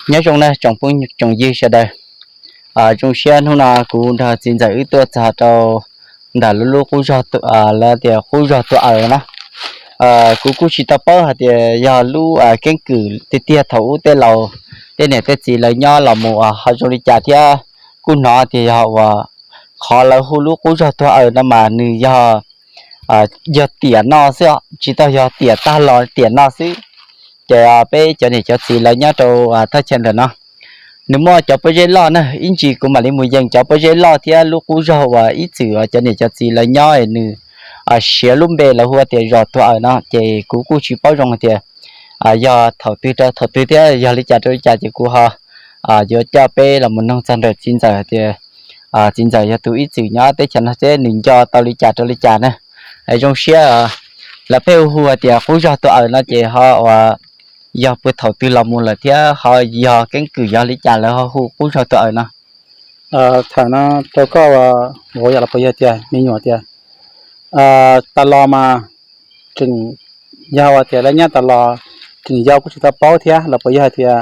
Nyob zoo na tsoom phooj tsoom ywg sawv daws. Zoo siab hnub no kuv nrog txiv ntxawm wb tuaj txog rau ntawm lub lub qub zog, lawv tias qub zog tuag aws na. Kuv kuj tsis tau paub hais tias yog lub keeb kwm tiag tiag thaum ub tej laus tej niam tej txiv lawv nyob los mus ho zoo li cas thiab. Kuj hnov tias yog uas qhov lawv hu lub qub zog tuag aws no mas nws yog, yog tiam no xwb, tsis tau yog tiam tag los tiam no xwb. Ces peb cov niam cov txiv lawv nyob rau thaj chaw ntawm no, nws muaj cov pob zeb loj na, ib ntsis kuv mam li mus yees cov pob zeb loj thiab lub qub zog uas ib txwm cov niam cov txiv lawv nyob nws siav lub npe lawv hu tias zos tuag aws no, ces kuv kuj tsis paub zoo hais tias yog thaum twg rau thaum twg thiab yog li cas rau li cas, ces kuv ho yuav coj peb los mus noog txog ntawm txiv ntxawm hais tias txiv ntxawm yog tus ib txwm nyob teb chaws no thiab nws nco tau li cas rau li cas na. Zoo siab lawv pheej hu hu hais tias qub zog tuag aws no ces ho uas yog puag thaum twg los mus lawm thiab ho yog keeb kwm yog li cas lawv ho hu qub zog tuag aws no. Tham no rau koj, vauv yam los puas yog tias me nyuam tias tas los mas tseem yog tias lawv nyab tas los tseem yau kuj tsis tau paub thiab los puas yog tias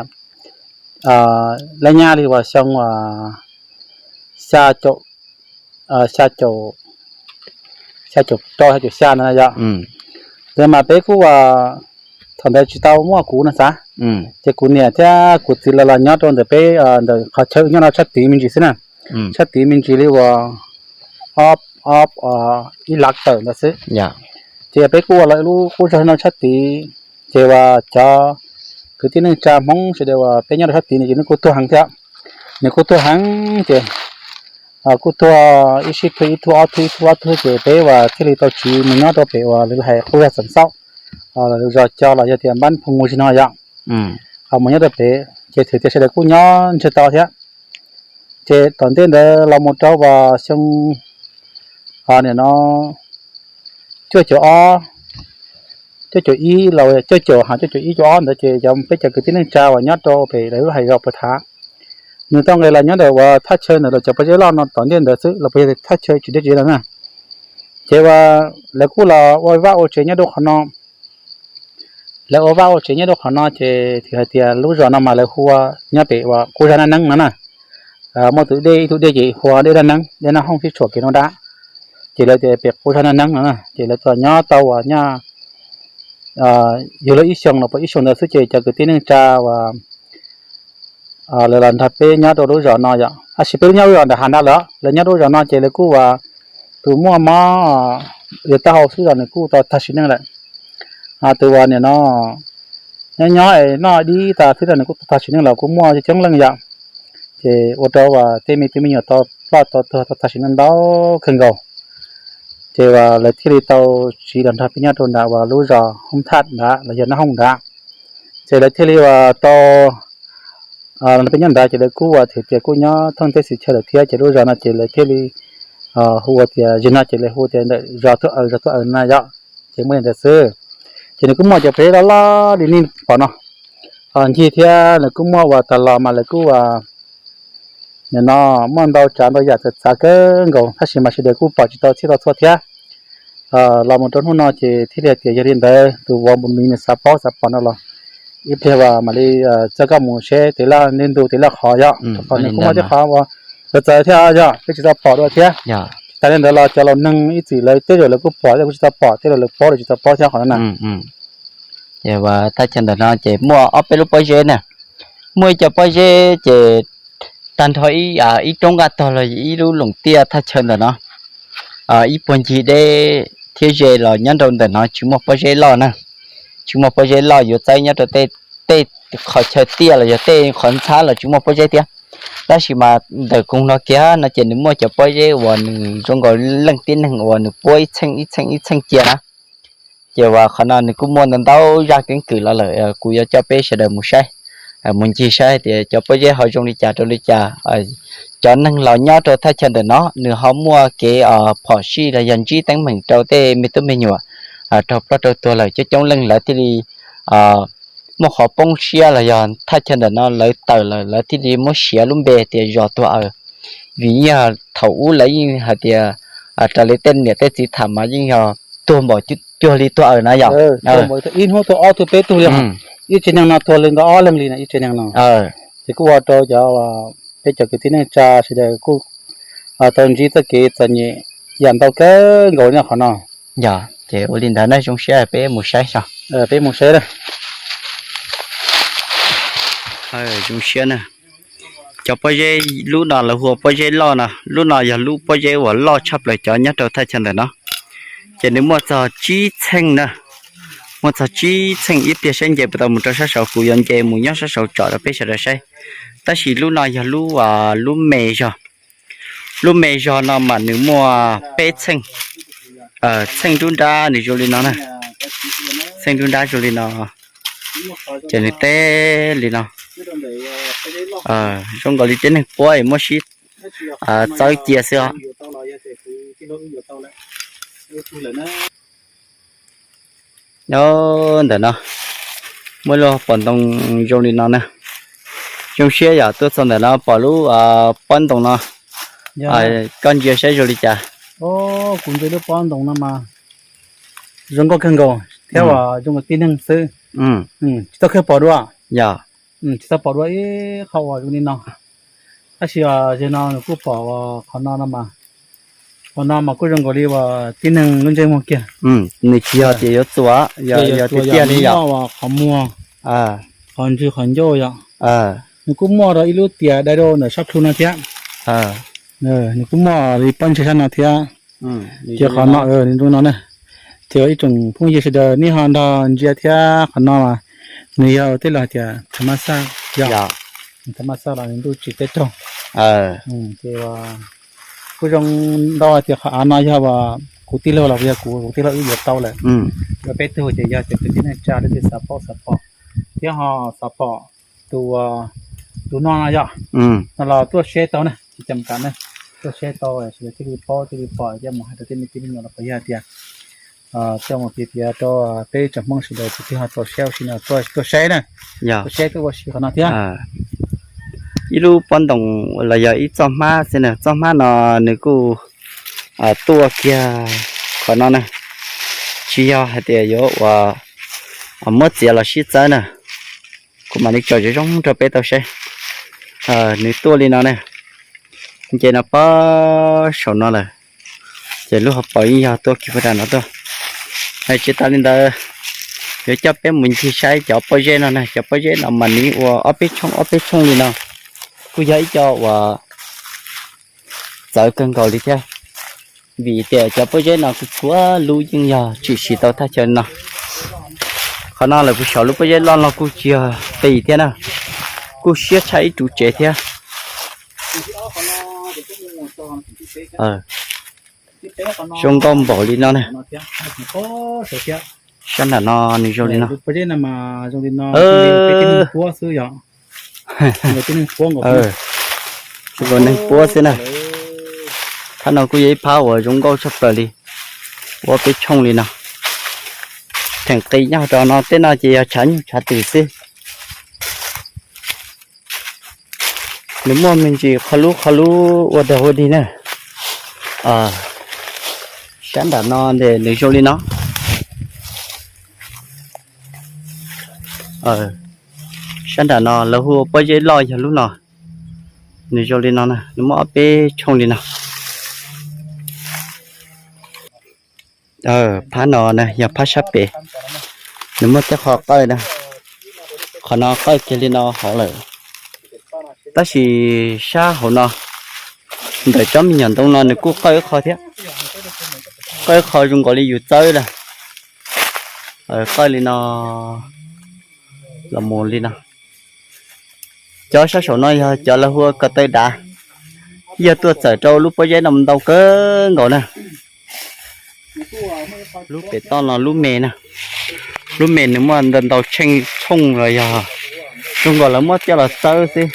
lawv nyab li uas xyoo xya caum, xya caum, xya caum rau xya caum xya no yom. Ntawd mas peb kuj thaum ntawd tsis tau muaj kuv no xav, ces kuv niam thiab kuv txiv lawv los nyob rau ntawm peb ntawm qhov chaw nyob no tshaj tid me ntsis xwb na, tshaj tid me ntsis li uas ob, ob, ib lav tawm ntawd xwb. Ces peb kuj ua lawv lub qub zog no tshaj tid, ces uas cov kwv tij neej tsa Hmoob sawv daws uas peb nyob rau tshaj tid no ces nws kuj tuag heev thiab, nws kuj tuag heev ces kuj tuag ib sij tuag ib tug ob tug ib tug ob tug ces peb uas thiaj li tau tsiv mus nyob rau pem uas lawv hais qub zog Xeem Xauj, zos Co los yog tias Npab Phoos mus tsis no yom, ho mus nyob rau pem ces thwm tias sawv daws kuj nyob ntshe tau thiab. Ces tom ntej ntawd los mus rau uas xyoo nim no cuaj caum ob, cuaj caum ib los cuaj caum, ha cuaj caum ib cuaj caum ob ntawd ces cov peb cov kwv tij neej tsa uas nyob rau pem lawv lub hais zos puas thav, nws tau nqes los nyob ntawm uas thaj chaw ntawm lawv cov pob zeb loj no tom ntej ntawd xwb los puas yog thaj chaw tsis deb tsis deb no na. Ces uas lawv kuj los ua vaj ua tsev nyob rau qhov no. Lawv ua vaj ua tsev nyob rau qhov no ces thwm hais tias lub zos no mas lawv hu ua nyob pem uas qub zog Naj Neeb no na. Muaj tus dej ib tug dej ces hu ua dej Naj Neeb, dej Naj Hooj sib tshuam kev no dab. Ces lawv tias pem qub zog Naj Neeb no na ces lawv txawm nyob tau uas nyaj yug lawv ib xyoos los puas ib xyoos ntawd xwb ces cov kwv tij neej tsa uas lawv los nrog peb nyob rau lub zos no yom, tab sis peb nyob lub zos nram hav nrad lawm, lawv nyob lub zos no ces lawv kuj uas tus muaj mob yuav taub hau xwb los nws kuj tau tag sim neej lawm. Tus uas nim no nyob nyob noj dib tas xwb los nws kuj tau tag sim neej los kuj muaj coob leej yom. Ces ua rau uas tej me tub me nyuam tau ploj tau tuag tau tag sim neej ntau kawg nkaus. Ces uas lawv thiaj li tau tsiv los nrog peb nyob rau nram uas lub zos Hoob Thaj nrad los yog Naj Hooj nrad. Ces lawv thiaj li uas tau peb nyob nrad ces lawv kuj uas thwm tias kuj nyob thooj teb xwm chaw lawm thiab ces lub zos no ces lawv thiaj li hu ua tias zim no ces lawv hu tias ntawm zos Tuag Aws, zos Tuag Aws na yom. Ces muaj li ntawd xwb. Ces nws kuj muaj cov pob zeb loj loj li nej pom no, ncig thiab nws kuj muaj uas tas los mas lawv kuj uas nim no muaj ntau tsav ntau yam txawv txav kawg nkaus tab sis mas sawv daws kuj pom tsis tau txhij tau txhua thiab. Los mus rau hnub no ces thiaj li hais tias yog li ntawd tus vauv Npus Miv nws xav paub xav pom no los ib pliag uas mam li coj koj mus seb tes laj ntu tes laj qhov yom, rau qhov nws kuj muaj tej qhov uas txawv txawv thiab yom, peb tsis tau pom dua thiab. Tas li ntawd los cov laus neeg ib txwm lawv tej zaum lawv kuj pom, tej kuj tsis tau pom, tej zaum lawv paub lawv tsis tau paub thiab qhov no na. Ces uas thaj chaw ntawm no ces muaj ob peb lub pob zeb na, muaj ib co pob zeb ces tag nrho ib, ib roob nqaj tog los ib lub loos tiaj thaj chaw ntawm no, ib puag ncig deb thiab ze los nyob rau ntawm no tsis muaj pob zeb loj na. Tsis muaj pob zeb loj yuav txawb nyob rau tej, tej qhov chaw tiaj los yog tej qhov ntxhab los tsis muaj pob zeb thiab. Tab sis mas ntawm koog no kiag no ces nws muaj cov pob zeb uas nws zoo nkaus leej tib neeg uas nws puab ib txheej ib txheej ib txheej cia na. Ces uas qhov no nws kuj muaj ntau ntau zaj keeb kwm los lawm, kuv yuav coj peb sawv daws mus saib, mus ncig saib tias cov pob zeb ho zoo li cas rau li cas. Cov neeg los nyob rau thaj chaw ntawm no nws ho muaj kev phom sij los yog ntsib teeb meem rau tej me tub me nyuam raug ploj raug tuag lawm coob coob leej lawv thiaj li muaj qhov poob siab los yog thaj chaw ntawm no lawv tawm lawm lawv thiaj li muab siav lub npe tias zos Tuag Aws. Vim yog thaum ub lawv yeej hais tias raws li tej niam tej txiv tham mas yeej yog tuag npaum cuag li Tuag Aws na yom. Ib hnub tuag ob tug peb tug li, ib tsev neeg no tuag li ntau ob leeg li no ib tsev neeg no. Ces kuj ua rau cov, peb cov kwv tij neej tsa sawv daws kuj tau ntsib txoj kev txom nyem yam ntau kawg nkaus li qhov no. Yog ces ua li ntawd na, zoo siab peb mus saib so. Peb mus saib na. Zoo siab na. Cov pob zeb lub no lawv hu ua pob zeb loj no, lub no yog lub pob zeb uas loj tshaj plaws cov nyob rau thaj chaw ntawm no. Ces nws muaj txog tsib txheej na, muaj txog tsib txheej. Ib pliag saib nce puas tau mus rau sab saud, kuv yuav nce mus nyob sab saud tsom rau peb sawv daws saib. Tab sis lub no yog lub, lub me zog. Lub me zog no mas nws muaj peb txheej. Txheej nruab nrab nws zoo li no na, txheej nruab nrab zoo li no. Ces nws teb li no, zoo nkaus li tib neeg puab es muab sib txawb cia xwb os. Ntawm no muaj lub pob ntoo zoo li no na. Zoo siab yom, tuaj txog ntawm no pom lub pob ntoo no. Koj ntsia saib zoo li cas? Kuv ntsia lub pob ntoo no mas zoo nkauj kawg nkaus thiab uas zoo li tib neeg xwb. Tsis tau kiag pom dua, tsis tau pom dua ib qho uas zoo li no. Tab sis zaum no nws kuj pom qhov no no mas, qhov no mas kuj zoo nkaus li uas tib neeg lub ntsej muag kiag. Nws tsis yog tias yuav txuas, yog tiag tiag li yom, qhov muag, qhov ntswg qhov ncauj yom. Nws kuj muaj rau ib lub tias dai rau ntawm sab plhu no thiab. Nws kuj muaj li pob ntseg sab no thiab. Ces qhov no nws zoo no na. Ces ib tsoom phooj ywg sawv daws nej ho nrog ntsia thiab, qhov no mas nws yog tej los tias thav mab xaj yom, thav mab xaj los nws ntuj tsim teb raug. Ces kuj zoo ntau tias qhov av no yog uas kuv tij laug los yog kuv, kuv tij laug wb yuav tau lawm. Yog peb tug ces yog tias kwv tij neej tsa leej twg xav paub xav pom thiab ho xav pom tus, tus no no yom, no los tuaj saib tau na, tsis cam kam na, tuaj saib tau sawv daws thiaj li paub thiaj li pom thiab mus hais rau tej me tub me nyuam los puas yog tias coj mus piav piav rau peb tsoom Hmoob sawv daws tus twg ho txaus siab ua si no tuaj saib na, tuaj saib tuaj ua si qhov no thiab. Ib lub pob ntoo los yog ib txoj hmab xwb na, txoj hmab no nws kuj tuaj kiag qhov no na, tsis yog hais tias yuav ua muab txiav los sib txawb na. Kuv mam li tso zoo zoo rau peb tau saib. Nws tuaj li no na, nce no pob saum no lawm, ces lub hauv paus yeej yog tuaj kiag puag ta no tuaj. Tsis tas li ntawd, yuav coj peb mus ncig saib cov pob zeb no na, cov pob zeb no mas nws ua ob peb tshooj ob peb tshooj li no, kuj yog ib co uas txawv kawg nkaus li thiab. Vim tias cov pob zeb no kuj txhua lub yeej yog tshwm sim tau thaj chaw no. Qhov no lawv puas saum lub pob zeb loj no kuj tsis yog qis thiab na, kuj siab tshaj ib ruv tsev thiab. Zoo nkauj npaum li no na. Sab nram no nws zoo li no. Zoo nkaus neeg puab xwb na. Phab no kuj yog ib phab uas zoo nkauj tshaj plaws li, ua peb tshooj li no. Theem qis nyob rau no, tej no ces yog tshav nyuj tshav twm xwb. Nws muaj me ntsis qhov lub qhov lub ua dog ua dig na. Sab nram no nws zoo li no. Sab nram no lawv hu ua pob zeb loj yog lub no. Nws zoo li no, nws muaj ob peb tshooj li no. Phab no na yog phab sab pem, nws muaj tej qhov qawj na. Qhov no qawj kiag li no hauv lawm. Tab sis sab hauv no, ntawm tsob me nyuam ntoo no nws kuj qawj ib qho thiab. Qawj ib qho zoo nkaus li yus txawb lawm. Qawj li no los mus li no. Cov sab saum no yog cov lawv hu ua ko taw dav, yog tuaj txawm rau lub pob zeb no ntau kawg nkaus na. Lub pem toj no lub me na, lub me nws muaj ntau ntau tsheej tshooj los yog zoo nkaus lawv muab coj los txawb xwb.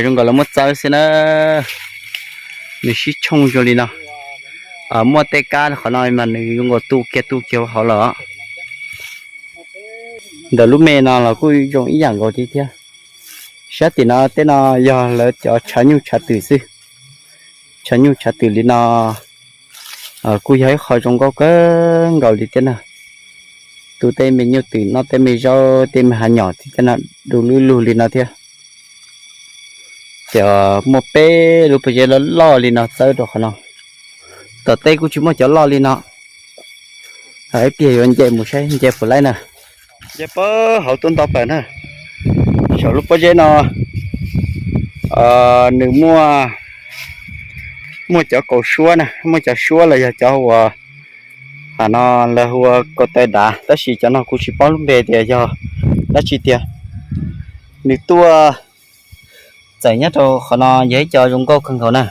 Zoo nkaus lawv muab txawb xwb na. Nws sib tshooj zoo li no. Muaj tej kab qhov no mas nws zoo nkaus tu kiag tu kiag hauv lawm. Ntawm lub me no los kuj zoo ib yam nkaus li thiab. Sab tim no tej no yog lawv cov tshav nyuj tshav twm xwb. Tshav nyuj tshav twm li no kuj yog ib qho zoo nkauj kawg nkaus li thiab na. Tu tej me nyuj twm, noj tej me zaub, tej me hav nyom thiab tej no du lug lug li no thiab. Ces muaj peb lub pob zeb loj loj li no txawb rau qhov no. Tom teb kuj tsis muaj cov loj li no. Ib pliag yuav nce mus saib nce puas laib na. Nce pab hauv tuaj ntau plaws na. Saum lub pob zeb no nws muaj, muaj cov kaus suab na, muaj cov suab los yog cov uas, a no lawv hu ua kaus taw dav, tab sis cov no kuv tsis paub lub npe tias yog dab tsi tiag. Nws tuaj txawm nyob rau qhov no yog ib co zoo nkauj kawg nkaus na.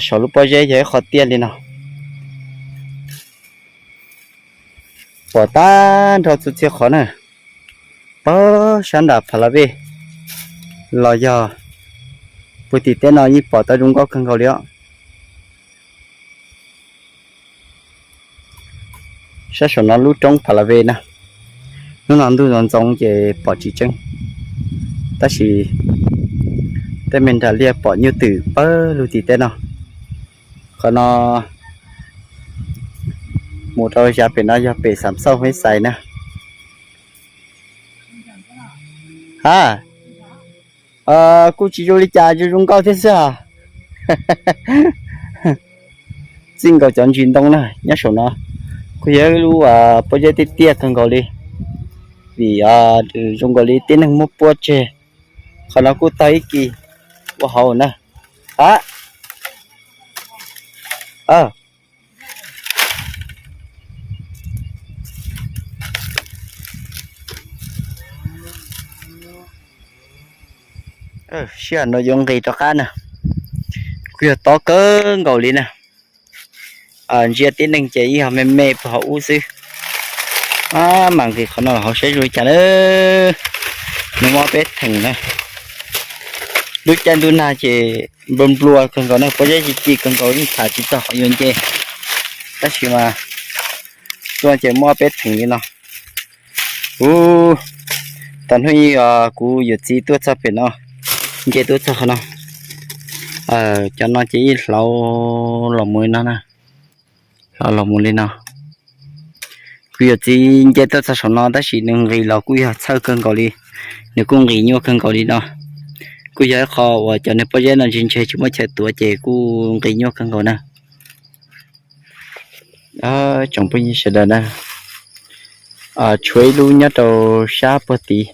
Saum lub pob zeb yog ib qho tiaj li no, pom tag nrho txhua txhia qhov na. Pab sab nram Pha La Vej los yog puag tim teb no yeej pom tau zoo nkauj kawg nkaus li os. Sab saum no lub roob Pha La Vej na, hnub no ntuj ntxoov ntxoo ces pom tsis tseeb, tab sis tej me nram liaj pom nyuj twm pawg lug tim teb no. Qhov no mus rau yav pem no yog pem Xam Xauj Huib Xais na. Ha, kuj tsis zoo li cas, zoo zoo nkauj thiab xwb os. Txij nkaus cov ntsis ntoo na nyob saum no, kuj yog ib lub pob zeb tiaj tiaj kawg nkaus li, vim zoo nkaus li tib neeg muab puab tseg. Qhov no kuj tag ib kis ua hauv na. A, sij hawm no yuav nqis rov qab na, kuj yog tob kawg nkaus li na. Ntsia tib neeg ces ib yog me me puag hauv ub xwb. Mam nqis qhov no los hauv saib zoo li cas na. Nws muaj ob peb theem na. Lub caij ntuj nag ces nplua nplua kawg nkaus na, pob zeb ci ci kawg nkaus yeej tham tsis txog qhov yuav nce, tab sis mas tuaj ces muaj ob peb theem li no. Ub, tom hnub ib kuv yawm txiv tuaj txog pem no, nce tuaj txog qhov no. Cov no ces ib hlauv los mus li no na, hlauv los mus li no. Kuv yawm txiv nce tuaj txog saum no tab sis nws nqis los kuj yog txhawj kawg nkaus li, nws kuj nqis nyuaj kawg nkaus li no. Kuj yog ib qho uas cov niag pob zeb no ntseg ntseg tsis muaj chaw tuav ces kuj nqis nyuaj kawg nkaus na. Tsoom phooj ywg sawv daws na, tshuav ib lub nyob rau sab puag tid.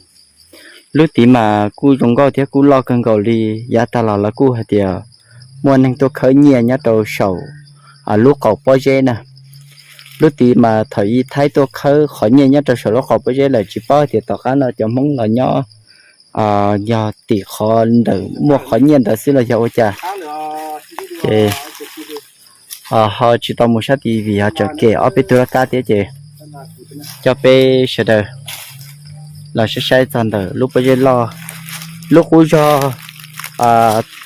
Lub tid mas kuj zoo nkauj thiab kuj loj kawg nkaus li. Yav tag los lawv kuj hais tias muaj neeg tuaj khawb nyiaj nyob rau saum lub qaum pob zeb na. Lub tid mas thaum ub Thaib tuaj khawb qhov nyiaj nyob rau saum lub qaum pob zeb lawm, tsis paub tias tom qab no cov Hmoob los nyob yog tim qhov ntawm muaj qhov nyiaj ntawd xwb los yog ua cas. Ces ho tsis tau mus sab tid vim ho tsam kem ob peb tug laj kab thiab ces coj peb sawv daws los saib saib txog ntawm lub pob zeb loj, lub qub zog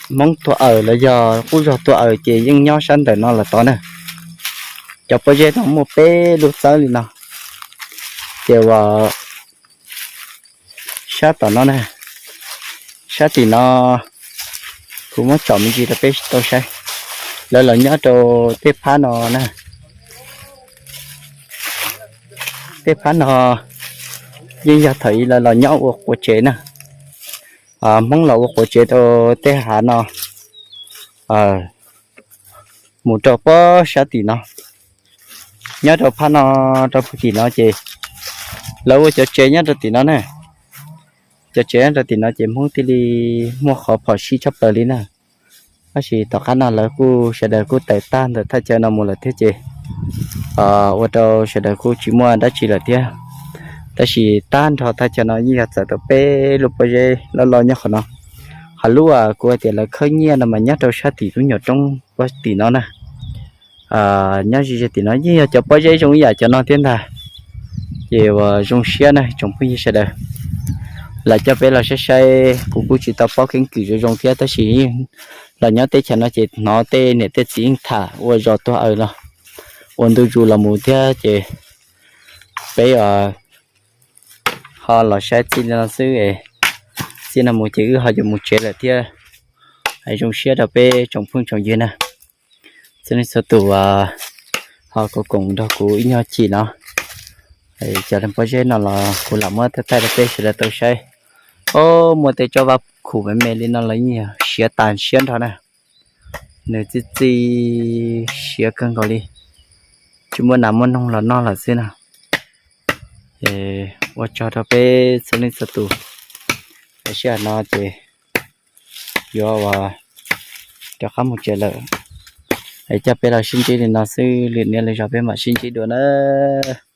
Hmoob tuag awm los yog qub zog tuag awm ces yeej nyob sab ntawm no los tod na. Cov pob zeb no muaj peb lub txawb li no, ces uas sab tom no na, sab tim no kuv muab tsom me ntsis rau peb tau saib. Lawv los nyob rau tej phab no na, tej phab no yeej yog thaum ub lawv los nyob ua quav tsev na. Hmoob los ua quav tsev rau tej hav no mus rau pob sab tim no. Nyob rau phab no, rau puag tim no ces lawv ua cov tsev nyob rau tim no na. Cov tsev nyob rau tim no ces Hmoob thiaj li muaj qhov phom sij tshaj plaws li na. Tab sis tom qab no lawv kuj sawv daws kuj tawm tag ntawm thaj chaw no mus lawm thiab ces ua rau sawv daws kuj tsis muaj dab tsi lawm thiab. Tab sis tag nrho thaj chaw no yeej yog txawm tau peb lub pob zeb loj loj nyob qhov no. Ho lub uas kuv hais tias lawv khawb nyiaj no mas nyob rau sab tim lub nyuam roob pob tim no na. Nyob ze ze tim no yeej yog cov pob zeb zoo ib yam cov no thiab ntag. Ces uas zoo siab na tsoom phooj ywg sawv daws, lam coj peb los saib saib, kuv kuj tsis tau paub keeb kwm zoo zoo thiab tab sis los nyob teb chaws no ces hnov tej niam tej txiv yeej tham ua zos tuag awm los ua ntu zus los mus thiab ces peb ho los saib txij no xwb. Txij no mus ces wb ho yuav mus tsev lawm thiab. Hais zoo siab rau peb tsoom phooj tsoom ywg na, txhua leej txhua tus ho koom koom nrog kuv ib nyuag chim no. Cov pob zeb no los kuv lam muab thaij thaij rau peb sawv daws tau saib. Ob, muaj tej tsob vaj khum me me li no los yeej yog siav tas siab nrho na. Nws txi txi siav kawg nkaus li, tsis muaj nas muaj noog los noj lawm xwb na. Ua tsaug rau peb txhua leej txhua tus. Tam sim no ces yuav ua rov qab mus tsev lawm. Es coj peb los sib ntsib li no xwb, lwm niaj lwm zaus peb mam sib ntsib dua nawb.